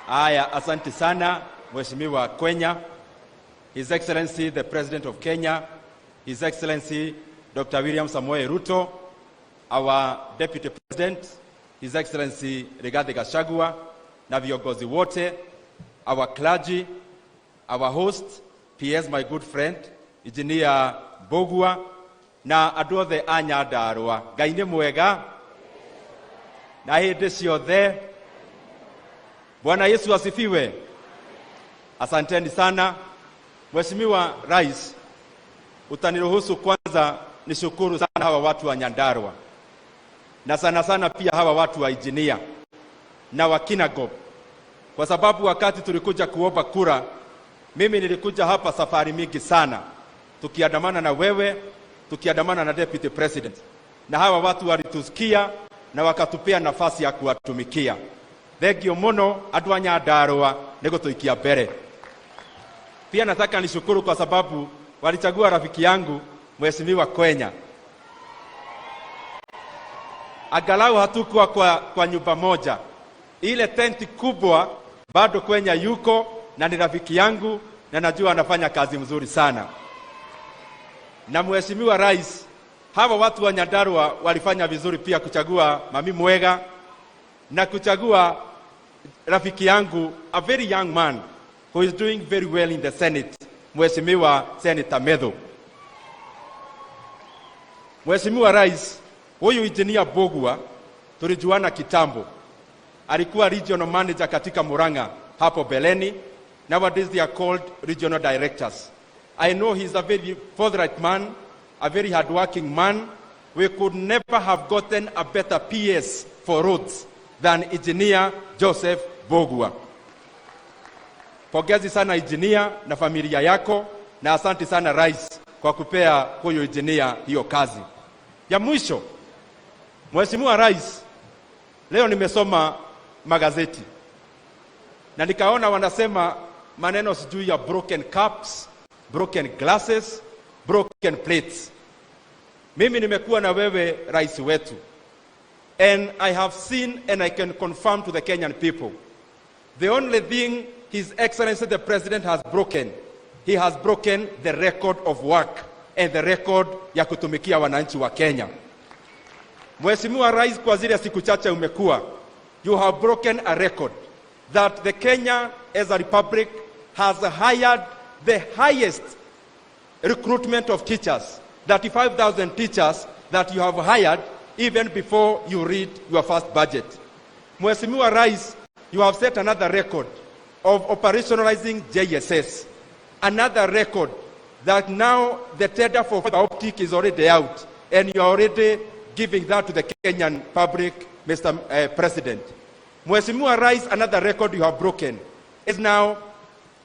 Haya, asante sana, Mheshimiwa Kwenya. His Excellency the President of Kenya, His Excellency Dr. William Samoei Ruto, our Deputy President, His Excellency Rigathi Gachagua, na viongozi wote, our clergy, our host, PS, my good friend, Engineer Mbugua, na andũ othe a Nyandarũa. Ngai nĩ mwega na hĩndĩ ciothe. Bwana Yesu asifiwe. Asanteni sana. Mheshimiwa Rais, utaniruhusu kwanza nishukuru sana hawa watu wa Nyandarua na sana sana pia hawa watu wa Engineer na wa Kinangop, kwa sababu wakati tulikuja kuomba kura, mimi nilikuja hapa safari mingi sana, tukiandamana na wewe, tukiandamana na Deputy President, na hawa watu walitusikia na wakatupea nafasi ya kuwatumikia. Thengio muno andu a Nyandarua nĩ gũtũikia mbere. Pia nataka nishukuru kwa sababu walichagua rafiki yangu, Mheshimiwa Kwenya. Angalau hatukuwa kwa nyumba moja, ile tenti kubwa, bado Kwenya yuko na ni rafiki yangu na najua anafanya kazi mzuri sana. Na Mheshimiwa Rais, hawa watu wa Nyandarua walifanya vizuri pia kuchagua Mami Mwega na kuchagua rafiki yangu, a very young man who is doing very well in the Senate, Mheshimiwa Senator Methu. Mheshimiwa Rais, huyu Engineer Mbugua tulijuana kitambo. Alikuwa regional manager katika Murang'a hapo beleni. Nowadays they are called regional directors. I know he's a very forthright man, a very hardworking man. We could never have gotten a better PS for roads than Engineer Joseph Mbugua. Pongezi sana, engineer, na familia yako, na asante sana, Rais, kwa kupea huyo engineer hiyo kazi. Ya mwisho, Mheshimiwa Rais, leo nimesoma magazeti na nikaona wanasema maneno sijui ya broken cups, broken glasses, broken plates. Mimi nimekuwa na wewe, rais wetu, and I have seen and I can confirm to the Kenyan people, the only thing His Excellency the President has broken, he has broken the record of work and the record ya kutumikia wananchi wa Kenya. Mheshimiwa Rais, kwa zile siku chache umekuwa, you have broken a record that the Kenya as a republic has hired the highest recruitment of teachers, 35,000 teachers that you have hired even before you read your first budget. Mheshimiwa Rais, you have set another record of operationalizing JSS, another record that now the tender for fiber optic is already out and you are already giving that to the Kenyan public, Mr. President. Mheshimiwa Rais, another record you have broken is now